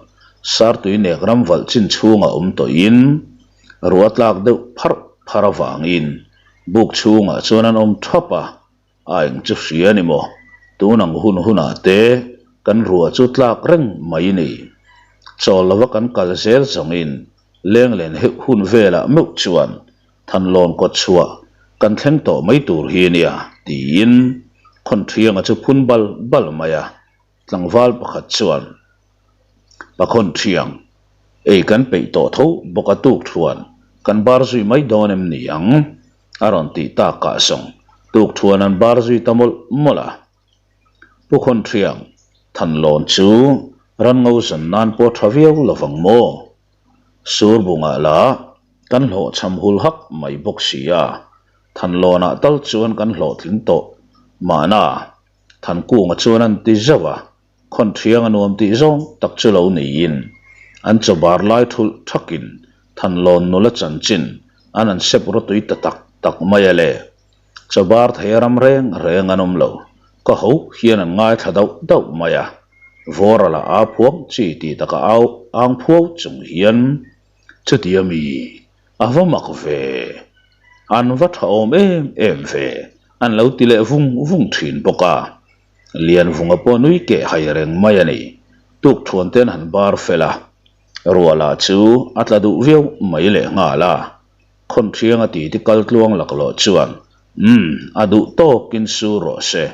Sartuinek ram valh chin chhungah awm tawhin ruah tlak deuh pharh pharh avangin buk chhungah chuan an awm thap a, a eng chu hria ni maw? Tun ang hun hunah te kan ruah chu tlak reng mai ni. Chawl lova kan kal zel zawngin lenglen heuh hun velah meuh chuan Thanlawn kawt chhuah kan thleng tawh mai tur hi nia tiin Khawnṭhianga chu phun bal bal mai a, tlangval pakhat chuan Pakhawnṭhiang, ei kan peih tawh tho bawk a tuk thuan kan bar zui mai dawn em ni ang? a rawn tih takah zawng tuk thuan an bar zui ta mawlh mawlh a. Pu Khawnṭhiang, Thanlawn chu ranngo zan nan pawh tha viau lovang maw? Sur bungah lah kan hlawhchham hul hak mai bawk si a. Thanlawnah tal chuan kan hlawhtling tawh mahna, Thankunga chuan an ti zauh a, Khawnṭhiang a nuam tih zawng tak chu lo niin an chaw bar lai thulh thakin Thanlawn nula chanchin an han sep rawtui ta tak tak mai a le. Chaw bar thei a ram reng reng an awm lo, ka ho hian an ngaithla dauh dauh mai a, Vawra lah aa phuang chi tih taka au ang phuau chung hian chutia mi a va mak ve, an va tha awm em em ve an lo ti leh vung vung thin bawk a. Lianvunga pawh nui keh hai reng mai a ni. Tukthuan te an han bar fel a, ruah lah chu a tla duh viau mai leh nghal a. Khawnthianga titi kal tluang laklawh chuan, Umm, a duh tawkin sur rawh se,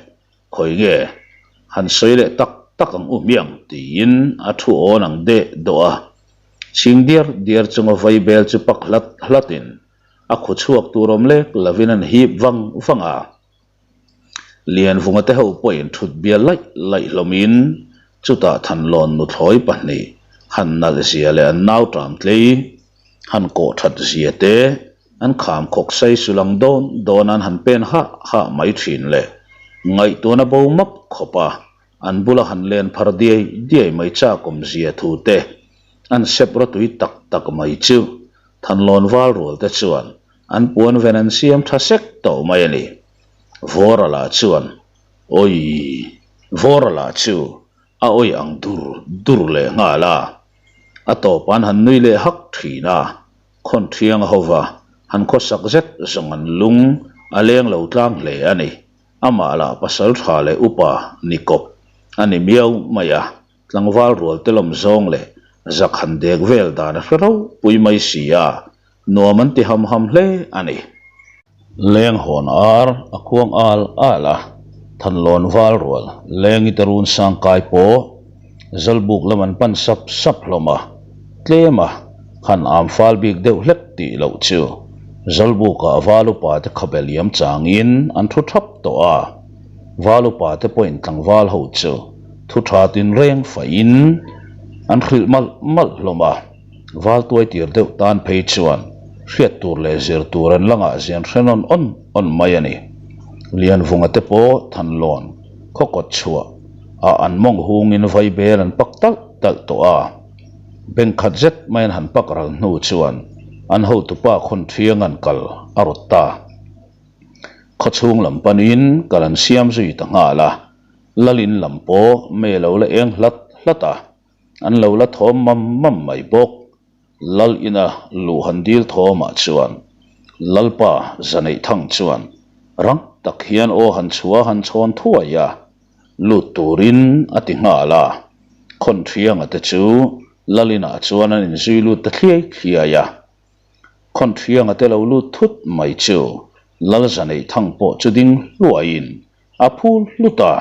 khawi nge han sawi leh tak tak ang u hmiang tiin a thu awn ang deh dawh a. Chhing diar diar chunga vaibel chu pak hlat hlatin a khu chhuak tur awm lek lovin an hip vang vang a. Lianvunga te ho pawhin thut bial laih laih hlawmin chutah Thanlawn nuthlawi pahnih han nalh zia leh an nau ṭam tlei han kawh ṭhat zia te an kham khawk sai sul ang dawn dawn an han pen hah hah mai ṭhin leh ngaihtuahna bo map khawp a an bula han len phar diai diai mai chak awm zia thu te an sep rawtui tak tak mai chu Thanlawn val rual te chuan An puan ven an siam tha sek tawh mai a ni. Vawra lah chuan, Awii! Vawra lah chu a awi ang dur dur leh nghal a. A tawp an han nui leh hak thin a, khawn thiang a hova han khawsak zet zawng an lung a leng lo tlang hle a ni. Amah lah pasal tha leh upa ni kawp a ni miau mai a, tlangval rual te lawm zawng leh zak han dek vel dan a hre ropui mai si a, Nuam an ti ham ham hle a ni. Leng hawn ar a khuang al al a, Thanlawn val rual Lengi te run sang kai pawh Zawlbuk lam an pan sap sap hlawm a, tlem a han am fal bik deuh hlek tih loh chu Zawlbukah val upa te khabe liam changin an thu thap tawh a, val upa te pawhin tlangval ho chu thu tha tinreng faihin an hrilh malh malh hlawm a. Valtuai tir deuh tan phei chuan hriat tur leh zir tur an la ngah zian hre nawn awn awn mai a ni. Lianvunga te pawh Thanlawn khaw kawt chhuah ah an mawng hungin vaibel an pak talh talh tawh a. Bank khat zet mai an han pak ral hnu chuan an hotupa khawn thiang an kal a rawt ta. Khaw chhung lam panin kal an siam zui ta nghal a. Lalin lam pawh mei a lo la eng hlat hlat a. An lo la thawm mam mam mai bawk. Lal ina luh han dil thawmah chuan Lalpa Zaneih Thang chuan rang tak hian aw han chhuah han chhawn thuai a, lut turin a ti nghal a. Khawnṭhianga te chu Lal inah chuan an inzui lut ta thliai thliai a. Khawnṭhianga te lo lut thut mai chu Lal Zaneih Thang pawh chu ding hluaiin A phul hlut a,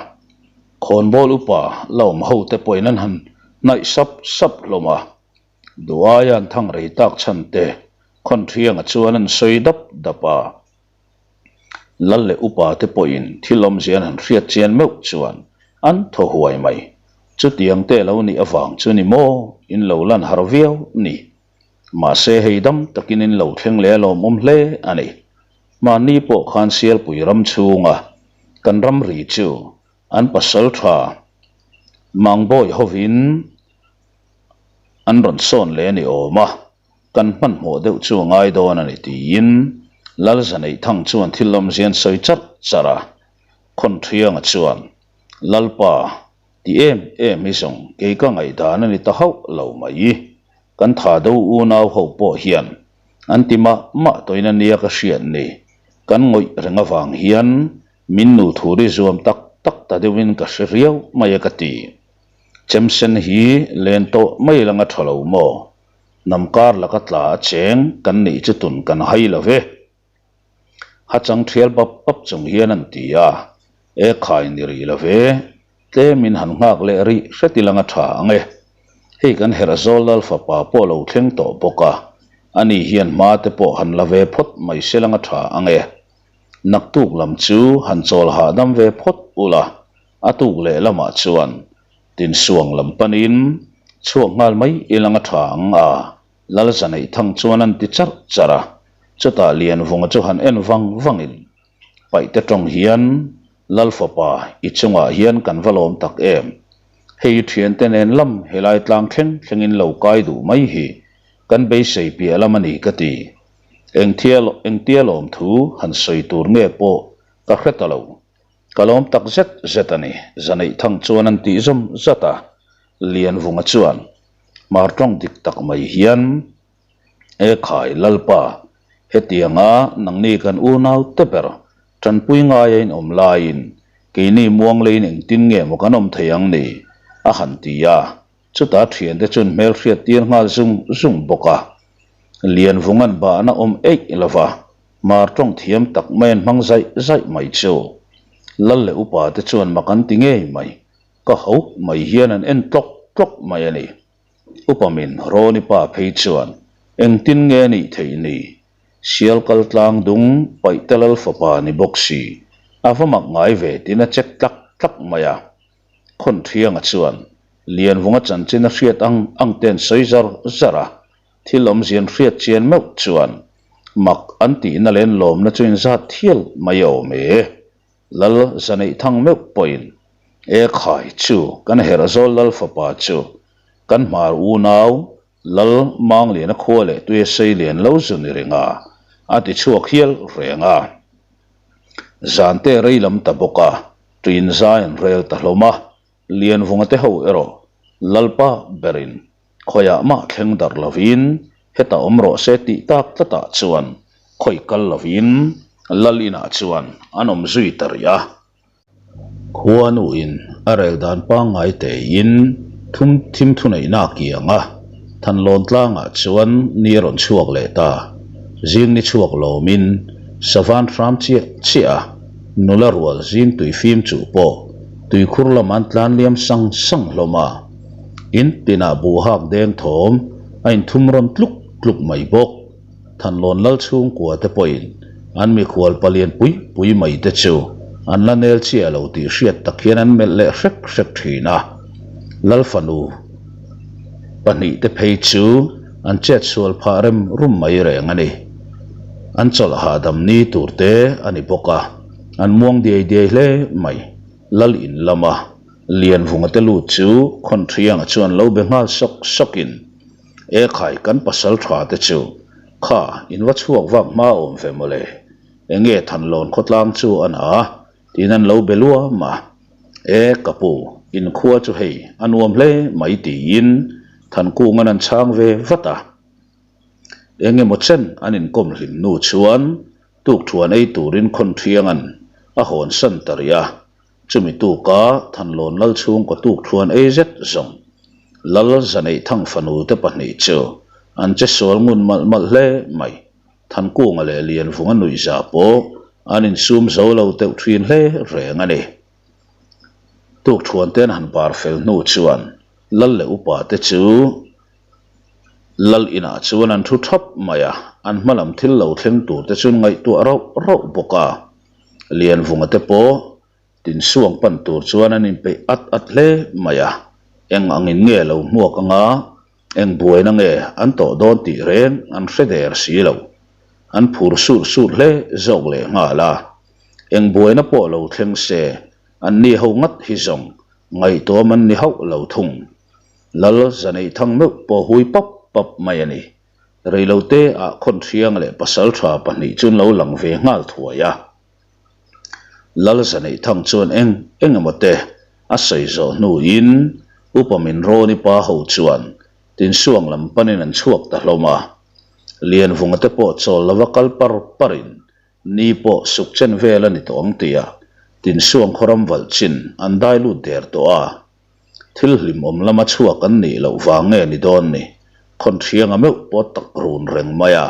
khawnbawl upa la awm ho te pawhin an han hnaih sap sap hlawm a. Duaia an thang rei tak chhan te khawnṭhianga chuan an sawi dap dap a. Lal leh upa te pawhin thil awmzia an han hriat chian meuh chuan an thaw huai mai. Chutiang te lo nih avang chu ni maw in lo lan har viau ni. Mahse hei dam takin in lo thleng leh a lawmawm hle a ni. Mahni pawh khan Sialpui ram chhunga kan ramri chu an pasal tha Mangbawi hovin an rawn sawn leh a ni awm a, kan hmanhmawh deuh chu a ngai dawn a ni tiin Lalzaneihthang chuan thil lawmzia an sawi charh charh a. Khawnṭhianga chuan Lalpa Ti em em hi zawng kei ka ngaihdan a ni ta hauh lo mai. Kan tha do unau ho pawh hian an ti mah mah tawhin a nia ka hriat ni. Kan ngawih reng avang hian min nu thur i zuam tak tak ta deuhin ka hre riau mai a ka ti. Chemsen hi len tawh mai langa tha lo maw? Hnam kar laka tla a cheng kan nih chu tun kan hai lo ve. Ha chang thial bap bap chung hian an ti a, E khai ni rih lo ve, tlemin han nghak leh rih hret ilang a tha ang e. Hei kan herh zawl lal fapa pawh lo thleng tawh bawk a, ani hian hma te pawh han la ve phawt mai se lang a tha ang e. Naktuk lam chu han chawl hahdam ve phawt ula, a tuk leh lamah chuan tinsuang lam panin chhuak nghal mai ilang a tha ang a. Lalzaneih thang chuan an ti charh charh a. Chutah Lianvunga chu han en vang vangin Paihte tawng hian Lal fapa i chungah hian kan va lawm tak em? Hei i thiante nen lam helai tlang thleng thlengin lo kai duh mai hi kan beisei piah lam a ni ka ti. Engtia lawm thu han sawi tur nge pawh ka hre ta lo. Ka lawm tak zet zet a ni, Zaneihthang chuan an tih zawm zat a. Lianvunga chuan hmar tawng dik tak mai hian, E khai Lalpa, hetianga nangni kan unau te ber tanpui ngaia in awm laiin keini muangleiin engtin nge maw kan awm thei ang ni? a han ti a. Chutah thiante chuan hmelhriat tir nghal zung zung bawk a. Lianvunga'n bahna awm eih lova Hmar tawng thiam tak mai an hmang zaih zaih mai chu. Lal leh upa te chuan mak an ti ngei mai. Ka ho mai hian an en tlawk tlawk mai a ni. Upa min Rawni pa phei chuan engtin nge a nih theih ni? Sial kal tlang dung paih te lal fapa ni bawk si. A va mak ngai ve tiin a check tlak tlak mai a. Khawnthianga chuan Lianvunga chanchin a hriat ang ang te an sawi zar zar a. Thil awmzian hriat chian meuh chuan mak an tihna leh an lawmna chu inzat thial mai a awm e. Lal Zaneihthang meuh pawhin E khai chu kan herh zawl Lal fapa chu kan hmar unau Lal Mangliana khua leh tuia sei lian lo zu ni reng a, a ti chhuak hial reng a. Zante rei lam ta bawk a, tuin zai an rel ta hlawm a, Lianvunga te ho erawh Lalpa berin Khawiah mah thleng darh lovin heta awm rawh se tih tak tlatah chuan khawi kal lovin Lal inah chuan an awm zui ta rih a. Khuanuin a rel dan pangngai tein thum thim thuneihna a kiang a, Thanlawn tlangah chuan ni a rawn chhuak leh ta. Zing ni chhuak lawmin Savan hram chiah chiah a, nula rual zing tui fim chuh pawh tuikhur lamah an tlan liam sang sang hlawm a. In tinah buhak deng thawm a inthum rawn tluk tluk mai bawk. Thanlawn lal chhungkua te pawhin an mikhual palian pui pui mai te chu an la nel chiah lo tih hriat tak hian an melh leh hrek hrek thin a. Lal fanu pahnih te phei chu an chet sual phah rem rum mai reng a ni. An chawlh hahdam ni tur te a ni bawk a, an muang diai diai hle mai. Lal in lama Lianvunga te lut chu Khawnṭhianga chuan lo be nghal sawk sawkin, E khai, kan pasal ṭha te chu kha in va chhuak vak hma awm ve mawle, enge Thanlawn khawtlang chu a na a? tiin an lo be luam a. E ka pu, in khua chu hei a nuam hle mai tiin Thankunga'n an chhang ve vat a. Engemaw chen an inkawm hlim hnu chuan Tukthuan ei turin Khawnṭhianga'n a hawn san ta rih a, chumi tuka Thanlawn Lal chhungkaw tukthuan ei zet zawng Lal Zaneihthang fanu te pahnih chu an che sual ngun malh malh hle mai. Thankunga leh Lianvunga nuihza pawh an insum zo lo teuh ṭhin hle reng a ni. Tukthuan te an han bar fel hnu chuan Lal leh upa te chu Lal inah chuan an thu thap mai a, an hma lam thil lo thleng tur te chuan ngaihtuah rauh rauh bawk a. Lianvunga te pawh tinsuang pan tur chuan an inpeih at at hle mai a, eng angin nge lo hmuak anga eng buaina nge an tawh dawn tih reng an hre der si lo. An phur sur sur hle zawk leh nghal a, eng buaina pawh lo thleng se anni ho ngat hi zawng ngaihtuam an ni hauh lo thung. Lal Zaneihthang meuh pawh hui pap pap mai a ni. Reilote ah Khawnhriang leh Pasaltha pahnih chu an lo lang ve nghal thuai a. Lal Zaneihthang chuan eng eng emaw te a sawi zawh hnuin Upa Minrawni pa ho chuan Tinsuang lam panin an chhuak ta hlawm a. Lianvunga te pawh chawl lova kal par parin ni pawh suk chen vel a ni tawh ang tia Tinsuang khawram valh chin an dai lut der tawh a. Thil hlimawm lama chhuak an nih loh vang nge ni dawn ni? Khawnṭhianga meuh pawh tak run reng mai a.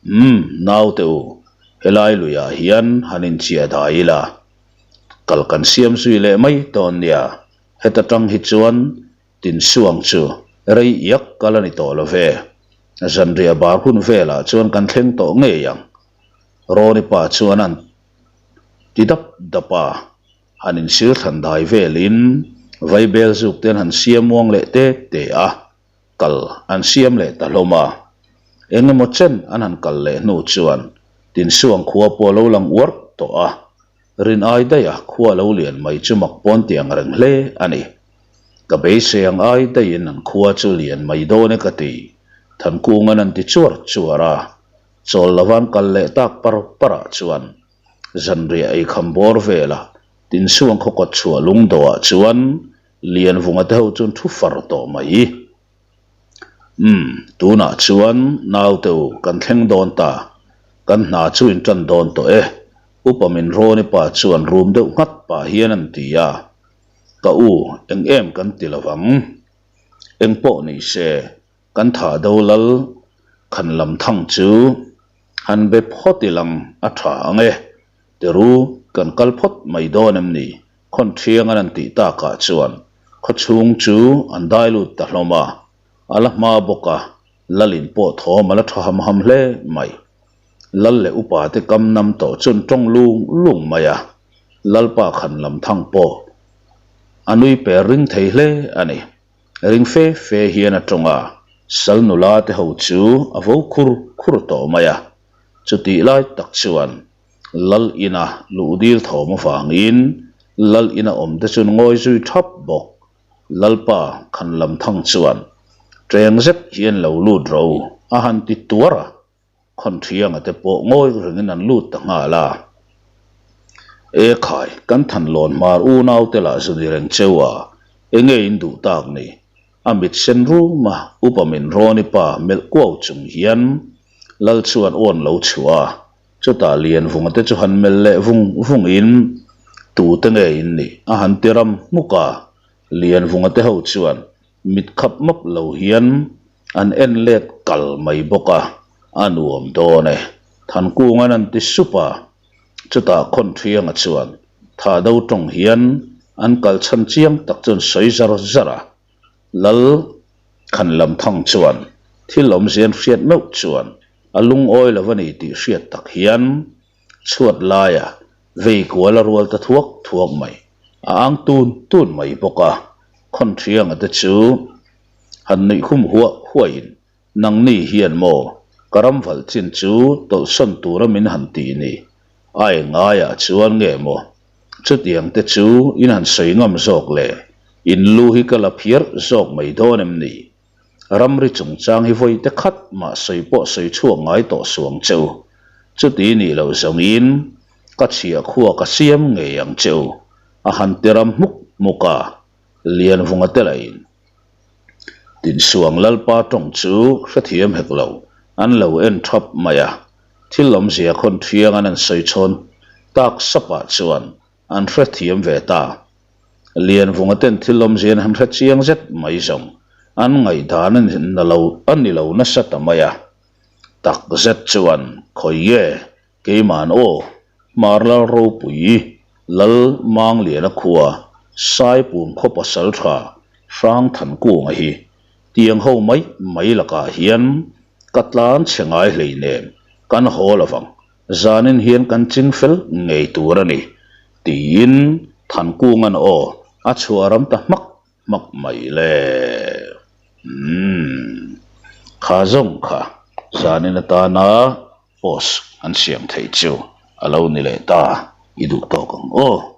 Umm, naute u, helai luiah hian han inchia dai ila. Kal kan siam zui leh mai dawn nia, heta tang hi chuan Tinsuang chu rei iak kal a ni tawh lo ve. Zanriah bar hun velah chuan kan thleng tawh ngei ang. Rawni pa chuan an ti dap dap a. Han insir thlan dai velin vaibel zuk te an han siam muang leh te te a, kal an siam leh ta hlawm a. Eng emaw chen an han kal leh hnu chuan Tinsuang khua pawh a lo lang uar tawh a, rin ai daiha khua lo lian mai chu mak pawn ti ang reng hle a ni. Ka beisei ang ai daihin an khua chu lian mai dawn e ka ti, Thankunga'n an ti chuar chuar a, chawl lova an kal leh tak par parah chuan zanriah ei kham bawr velah Tinsuang khaw kawt chhuah lungdawhah chuan Lianvunga te ho chuan thu far tawh mai. Umm, tunah chuan naute u kan thleng dawn ta, kan hna chu in tan dawn tawh e, upa min Rawni pa chuan rum deuh nghat pah hian an ti a. Ka u, eng em kan ti lo vang. Eng pawh ni se, kan thah do lal khan lam thang chu han be phawt ilang a tha ang e, tiru kan kal phawt mai dawn em ni? Khawn thiang an an tih takah chuan khawchhung chu an dai lut ta hlawm a, a la hma bawk a, Lalin pawh thawm a la tha ham ham hle mai. Lal leh upa te kam nam tawh chu an tawng lung lung mai a, Lalpa khan lam thang pawh a nui per ring thei hle a ni. Ring fe fe hian a tawng a, sal nula te ho chu a vo khur khur tawh mai a, chutih lai tak chuan Lal ina luh dil thawm avangin Lal ina awm te chuan ngawi zui thap bawk. Lalpa khan lam thang chuan ṭeng zet hian lo lut ro a han ti tuar a, khawn ṭhianga te pawh ngawi rengin an lut ta nghal a. E khai, kan thanlawn hmar unau te lah zu ni reng cheu a, enge in duh tak ni? A mit sen rum a, upa min Rawni pa melh kuau chung hian Lal chuan awn lo chhuah a, Chutah Lianvunga te chu han melh leh vung vung in, Tute nge in nih? a han ti ram hmuk a. Lianvunga te ho chuan mit khap map lo hian an en let kal mai bawk a, a nuam dawn e. Thankunga'n an ti sup a. Chutah Khawnthianga chuan Thahdo tawng hian an kal chhan chiang tak chuan sawi zar zar a. Lal khan lam thang chuan thil awmzian hriat meuh chuan a lungawi lo a ni tih hriat tak hian chhuat laia vei kual a rual ta thuak thuak mai, a ang tun tun mai bawk a, Khawnthianga te chu han nuih khum huah huahin Nangni hian maw ka ram valh chin chu tawlhsawn tura min han tih ni? A engaiah chuan nge maw chutiang te chu in han sawi ngam zawk le? In lu hi ka la phiar zawk mai dawn em ni? Ramri chungchang hi vawi te khat mah sawi pawh sawi chhuak ngai tawh suang che u. Chuti nih loh zawngin ka chhiah khua ka siam ngei ang che u. A han ti ram hmuk hmuk a, Lianvunga te lahin Tinsuang Lalpa tawng chu hrethiam hek lo, an lo en thap mai a. Thil awmzia khawn thiang an an sawi chhawn tak sapah chuan an hrethiam ve ta. Lianvunga ten thil awmzia an han hre chiang zet mai zawng an ngaihdan a ni lo a ni lo nasa ta mai a. Tak zet chuan khawi nge Keiman aw, Hmar Lal Ropui, Lal Mangliana khua, Saipum khaw pasal tha Hrang Thankunga hi tiang ho mai mai lakah hian ka tlan chhe ngai hleinem, kan haw lo vang, zanin hian kan ching fel ngei tur a ni, tiin Thankunga'n aw a chhuah ram ta hmak hmak mai le. Umm, kha zawng kha zanin atana. Post an siam theih chu a lo ni leh ta, i duh tawk ang aw.